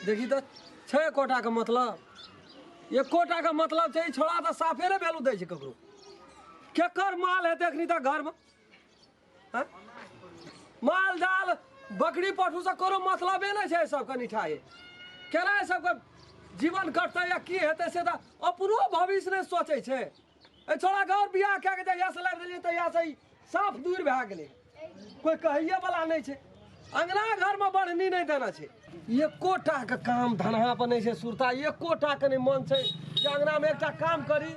देखी तऽ छै एकोटाके मतलब? एकोटाके मतलब छै? ई छोड़ा तऽ साफे नहि वैल्यू दै छै ककरो। केकर माल हेतै एखनी तक घरमे? हँ? माल जाल बकरी पशुसँ कोनो मतलबे नहि छै सबके। निठाए केना एहि सबके जीवन कटतै या की हेतै से तऽ अपनो भविष्य नहि सोचै छै। एहि छोड़ाके आओर बियाह कए कऽ जहियासँ लाबि देलियै तहियासँ ई साफ दूर भए गेलै, कोइ कहैए वाला नहि छै। अंगना घरमे बढ़नी नहि देना छै। एकोटाके काम धनहा पर नहि छै सुरता, एकोटाके नहि मन छै जे अंगनामे एकटा काम करी।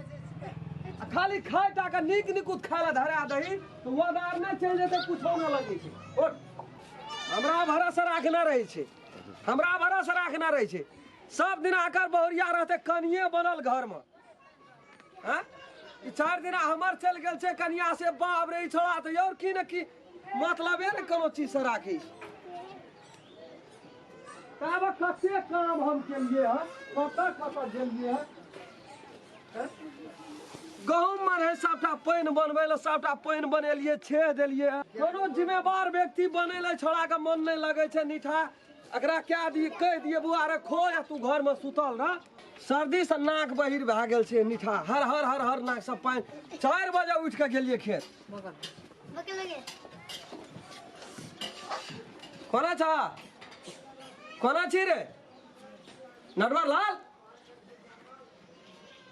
आ खाली खाय टाके नीक निकुत खाय लए धरा दही तऽ वदार नहि चलि जेतै, कुछो नहि लगै छै। उठ, हमरा भरोसे राखने रहै छै, हमरा भरोसे राखने रहै छै। सब दिन आकर बहुरिया रहतै कनिए बनल घरमे। हँ, ई 4 दिना हमर चलि गेल छै कनिया से, बाप रे, ई छोड़ा तऽ और की ने की मतलबे ने कोनो चीज से राखी। तब कते काम हम केलिए हँ, कतऽ कतऽ गेलिए हँ। हँ? गहूँम मे रहै सबटा पानि बनबै लए, सबटा पानि बनेलिए, छेह देलिए हँ। कोनो जिम्मेवार व्यक्ति बनै लए छोड़ा के मन नहि लगै छै। निठा एकरा कए दिए, कहि दिए बुआ रे खो या तू घर में सुतल रह। सर्दी से नाक बहिर भए गेल छै निठा, हर हर हर हर नाक से पानि। 4 बजे उठि कऽ गेलिए खेत। कोना छ, कोना छी रे नटवर लाल?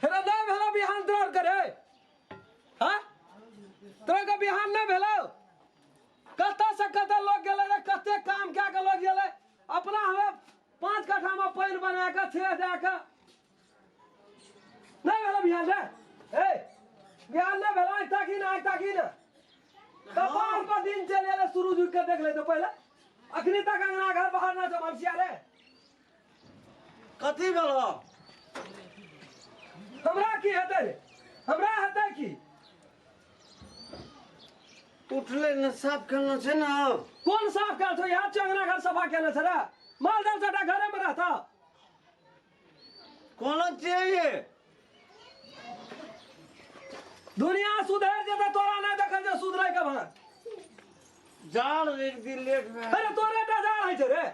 हेरे नहि भेलो बिहान तोहर करे? हाँ, तोरा के बिहान नहि भेलो? कतऽ से कतऽ लोग गेलै रे, कते काम कए के लोग गेलै। अपना हमे 5 कट्ठा में पानि बना के छेह दए के नहि भेलो बिहान रे। ए बिहान नहि भेलो? आइ ताकी ना, आइ ताकी ना, कपार पर दिन चलि एलै। सूरज उगि के देख ले तो पहिले। अखनी तक अंगना घर बाहर ना छौ भनसिया रे। कथी भेलो? हमरा की हेतै रे, हमरा हेतै की? उठले ने साफ केने छै ने। कोन साफ कयल छौ? यहाँ अंगना घर सफा केने छै रे? माल जाल सबटा घरे में रहता। कोना चाहिए? दुनिया सुधरि जेतै, तोरा नहि देखै छै सुधरै के भान। जाड़ एक दिन लेट भए। अरे तोरे टा जाड़ होइ छै रे?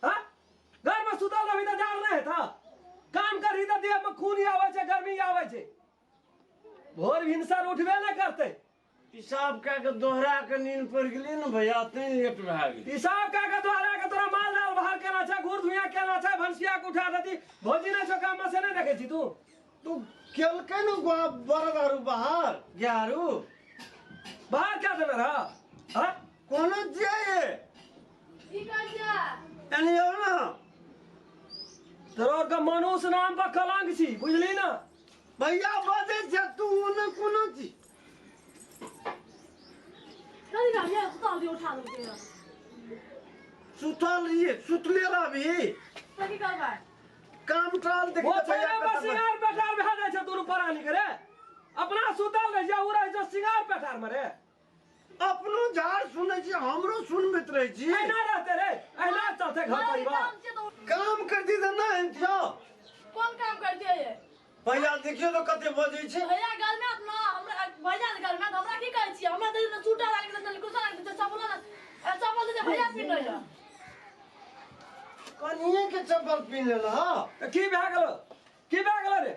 हाँ, घर में सुतल रहबी तऽ जाड़ नहि हेतौ? काम करही तऽ देह में खून आबै छै, गर्मी आबै छै। भोर भिनसर उठबे नहि करतै। पेशाब कए के दोहरा के नींद पड़ि गेली ने भैया, तैं लेट भए गेल। पेशाब कए के दोहरा के तोरा माल जाल बाहर केना छै, घूर धुइयाँ केना छै, भनसिया के उठा देती। भौजी नहि छौ काम में से नहि देखै छी तू? तू केलकै ने गुआ बरद आरू बाहर गारू बाहर क्या देने रह? हाँ, कोनो जे की कहै छियै? एनी आउ ने। तोरा के मनुष्य नाम पर कलंक छी, बुझली ना? भैया बजै छै तू ने कोनो चीज। कथी कहलियै? सुतल रहियै, उठा देलकै। सुतल रहियै, सुतले रहबी तऽ की करबै? काम टाल देख। ओ छेरे पर सिंगार पेटार भए जाइ छै दुनू प्राणी के रे। अपना सुतल रहै छै, ओ रहै छै सिंगार पेटार में रे। अपनो झाड़ सुनै छी, हमरो सुनबैत रहै छी। एना रहते रे, एना चलते घर परिवार? काम छै तऽ काम करती तऽ नहि हेतियौ। कोन काम करतियै ये? भैया देखियौ तऽ कते बजै छै। भैया गरमे ना, हमरा भैया गरमे तऽ हमरा की कहै छियै? हमरा तऽ ने सूटा लागि गेल, कुछ लागि गेल, चप्पल ने चप्पल तऽ भैया पिन्है ये। कनिए के चप्पल पिन्ह लेलह तऽ की भए गेलो, की भए गेलो रे?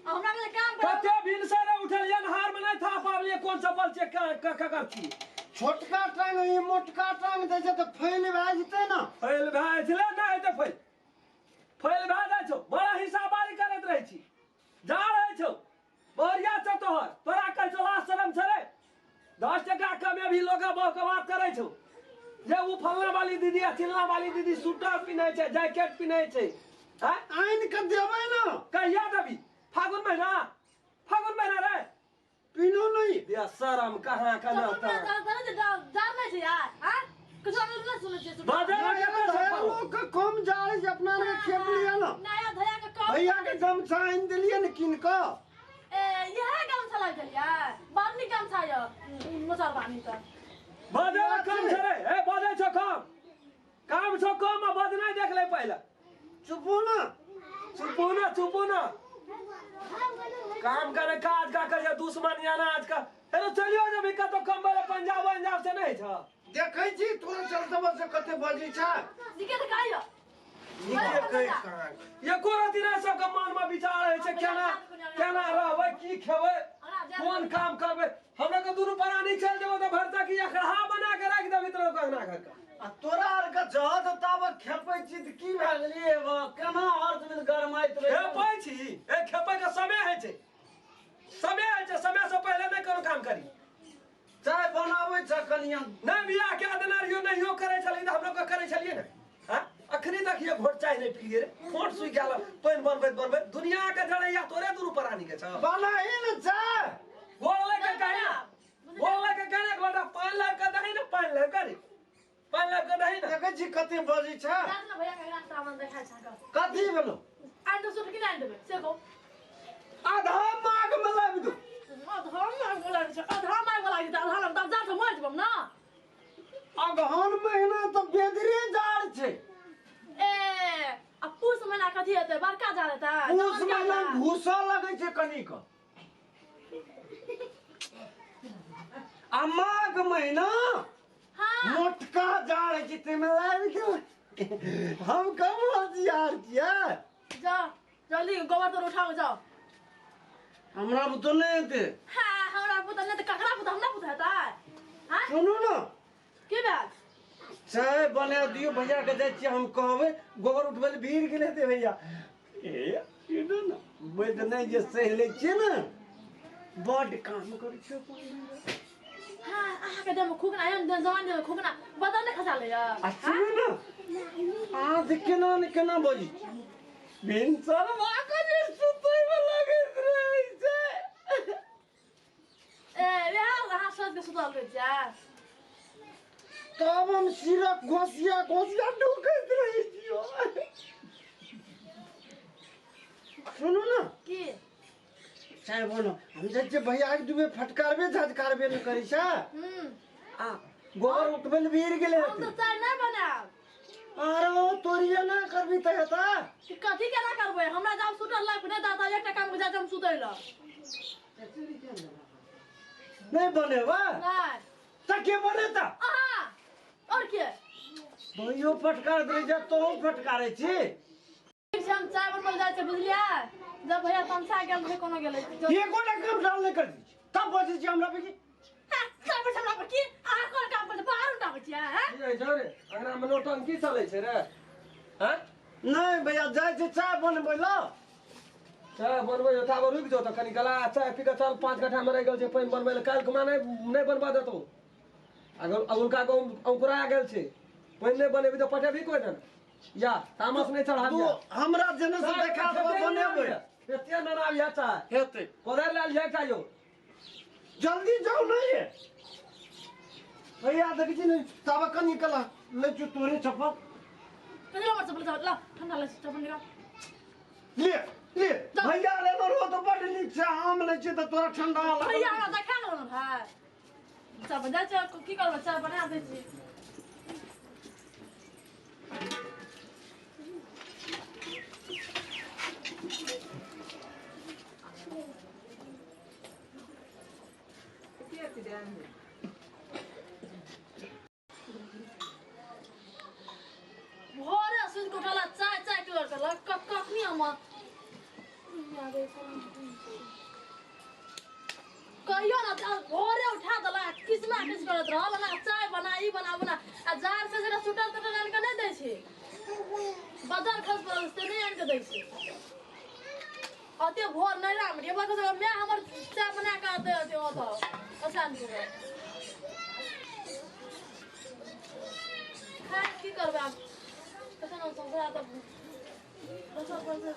हमरा के काम कर। कते भिनसरे उठलियै, नहार में नहि था पाबलियै कोन चप्पल छियै, ककर छियै। छोटका टांग ई मोटका टांग दै छै तऽ फैल भए जेतै ने। फैल भए जाइ छलै, नहि हेतै फैल, फैल भए जाइ छौ। बड़ा हिसाबारी करैत रहै छी। जा रहै छौ बहुरिया छौ तोहर, तोरा कहै छौ लाज शरम छै रे? 10 टका कमे भी लोग बहु के बात करै छौ जे उ फलना वाली दीदी आ चिलना वाली दीदी स्वेटर पिन्है छै, जैकेट पिन्है छै। आँय? आनि कऽ देबै ने। कहिया देबी? फागुन महीना, फागुन महीना रे। पिन्हू नहि। दे शरम कहाँ कना। चप्पल जान नहि छै यार। आँ, कुछ नहि सुनै छियै? बाजै ने कते चप्पल। लोक के कम जाड़ छै, अपना आरके खेप लिअ ने। नया धया के कम। भैया के गमछा आनि देलियै ने कीन कऽ। ए इएह गमछा लागि देलियै, बड़ नीक गमछा यऽ मुसलमानी तऽ। बाजै ने कम छै रे। ए बाजै छौ कम, काम छौ कम आ बजनाइ देख ले पहिले। चुपू ने, चुपू ना, चुपू ना। काम करे काज का करे दुश्मन अनाज का। हेलो, चलियो जब कतौ कमबै लए पंजाब पंजाब से नहि छ। देखै छी तोरा चलते से कते बजै छै। निके तऽ कहैयो। नीके कहै छै अहाँके। एको रति नहि सबके मन में विचार होइ छै केना केना रहबै की खेबै कोन काम करबै। हमरा के दुनू प्राणी चलि जेबै तऽ भरता की अखड़हा बना के राखि देबही तोरा अंगना घर के। आ तोरा आर के जहद ताबत खेपै छी तऽ की भए गेलियै बा? केना अर्थ में गरमाइत रहै खेपै छी ए खेपै के समय होइ छै, समय होइ छै, समय से पहिले नहि कोनो काम करी। चाय बनाबै छ कनिया नहि बियाह कए देने रहियो नहियो करै छलियै तऽ हमरो के करै छलियै ने। हाँ अखनी देखिए घोट चाय नहीं पिलिए रे, ठोंठ सूखि गेल पानि बनबैत बनबैत। दुनिया के जड़ैया तोरे दुनू प्राणी के छ। बनाही ने चाय। गोड़ लग के कही ना, गोड़ लग के कही एक लोटा पानि लाबि के दही ने, पानि लाबि के रे, पानि लाबि के दही ने। देखै छी कते बजै छ। जा ने भैया के रास्ता मन देखा छ के। कथी भेलो? आन तो सुट कि नहि देबै से कहू। आधा माघ में लाबि दू। आधा माघ में लाबि छै, आधा माघ में लाबि छै, आधा लाबि तब जा के मरि जेबम ना। अगहन महीना तऽ बेदरे जाड़ छै। ए आ पूस महीना कथी हेतै? बड़का जाड़ हेतै। पूस महीना भूसा लगै छै कनिक। आ माघ महीना हाँ मोटका जाड़ होइ छै, ताहिमे लाबि गेल। हम कम होशियार छियै। जा जल्दी गोबर तोर उठाओ जाओ। हमरा बुते नहि हेतै। हाँ हमरा बुते नहि तऽ ककरा बुते? हमरा बुते हेतै? हाँ सुनू ने की भेल? चाय बना दियौ भैया के, जाइ छियै हम कहबै गोबर उठबै लए भीड़ गेल हेतै भैया। ए सुनू ने वैद्य नहि जे सहि लै छियै ने बड्ड काम करै छै अपन भैया। हाँ अहाँके देहमे खुखना एहन जवान देहमे खुखना बदन नहि खसा लैया। आ सुनू ने अहाँ से केना ने केना बजै छी। भिनसरवा के जे सुतैमे लगैत रहै छै। ए वएह अहाँ सोचि के सुतल रहै छियै। तब हम सिरक घोसिया घोसिया ढुकैत रहै छियौ। सुनू ने की चाय बोलो हम जाइ छियै भैया के दुबे फटकारबे झटकारबे नहि करै छै। आ गोबर उठबै लए भीड़ गेलै हम तऽ चाय नहि बनायब। आरो तोरिये ना करबी तऽ हेतै। कि कथी केना करबै? हमरा जाब सुतल लाइफ नहि दादा एकटा काम के जाइ हम सुतै लए। नहि बनेबै नहि तऽ के बनेता? अहाँ और के? भैयो फटकार दै छै तोहूँ फटकारै छी। ठीक छै हम चाय बनबै लए जाइ छियै बुझलियै। जब भैया तमसा गेल रहै कोनो गेलै। एको टा काम डाल नहि कर दै छी तब बजै छी हमरा पे की? हाँ, चाय पर हमरा पर की? अहाँ कोन काम करै छी? बाहर उठाबै छियै हैं? की होइ छौ रे? अंगना मे नौटंकी चलै छै रे? हैं? नहि भैया जाइ छै चाय बनबै लए। चाय बनबै छौ ताबे रुकि जाउ तऽ कनि गला चाय पी कऽ चल। 5 कट्ठा मे रहि गेल छै पानि बनबै लए, काल्हि खुमा नहि बनबऽ देतौ। अगर अगुलका गहूँम अंकुरा गेल छै, पानि नहि बनेबही तऽ पटेबही कोइ दन? या तामस नहि चढ़ाबी। तू हमरा जेना से देखा देबऽ बनेबै। एते नराबिया चाय हेतै। कोदारि लए लिअ एकटा यौ। जल्दी जाउ नहि ये भैया देखै छी ने ताबे कनि कला लै छियौ तोरे चप्पल। कथी लए हमर चप्पल? ला ठंडा लै छै चप्पल निकाल। ले ले भैया लेलो रहो तऽ बड्ड नीक छै, हम लै छियै तऽ तोरा ठंडा लागल। भैया हमरा देखा ने भाय चाय बना छै की करबै? चाय बना दै छी। भोरे सुति कऽ उठला चाय चाय के करलक कखनी हम कहियो ना भोरे उठा देलक किसना किस करैत रहल ना चाय बना ई बना बना आ जार से जरा सुटल तुटल आनि कऽ नहि दै छै, बदल खस पड़ल से नहि आनि कऽ दै छै। अते भोर नहि राम रे बक माय हमर चाय बना कऽ दे दे ओतऽ ओसानी पर। खैर की करबै आब कखन हम संसार तऽ दोसर पर से